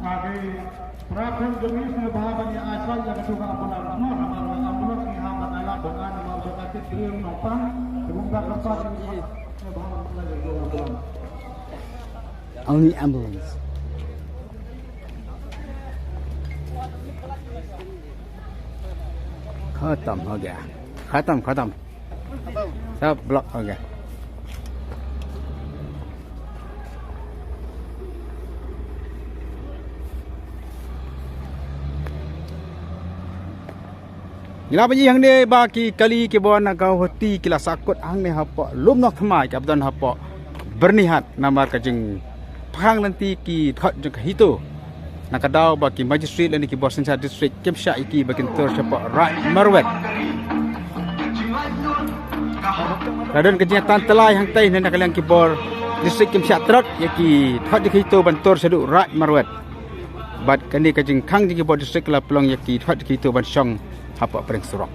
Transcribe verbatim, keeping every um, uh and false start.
Agi, para khun jong ngi sngewbha ban ïa ai shuwa ïa katu ka ambulance mo, namar ka ambulance ngi hap ban ai lad ban ai namar ba ka tip briew nongpang, te bun ba ka pa sngewbha ban ai lad ban ai ambulance. Only ambulance. खत्म हो गया, खत्म, खत्म। सब ब्लॉक हो गया। Ngi la ba ïa hangne ba ki kali ki bor na Guwahati ki la sahkut hangne hapoh Lumnohthmai, ka ba don hapoh Byrnihat, namar ka jingphang lynti ki dkhot jong ka HITO. Na ka daw ba ki magistrate lane ki bor synshar district kim shah ïa ki ba kin tur shapoh Raid Marwet. La don ka jingïatantlai hangtei ne na ka liang ki bor district kim shah trot ïa ki dkhot jong ka HITO ban tur shaduh Raid Marwet. Bad kane ka jingkhang jong ki bor district ka la pynlong ïa ki dkhot jong ka HITO ban shong hapoh pdeng surok.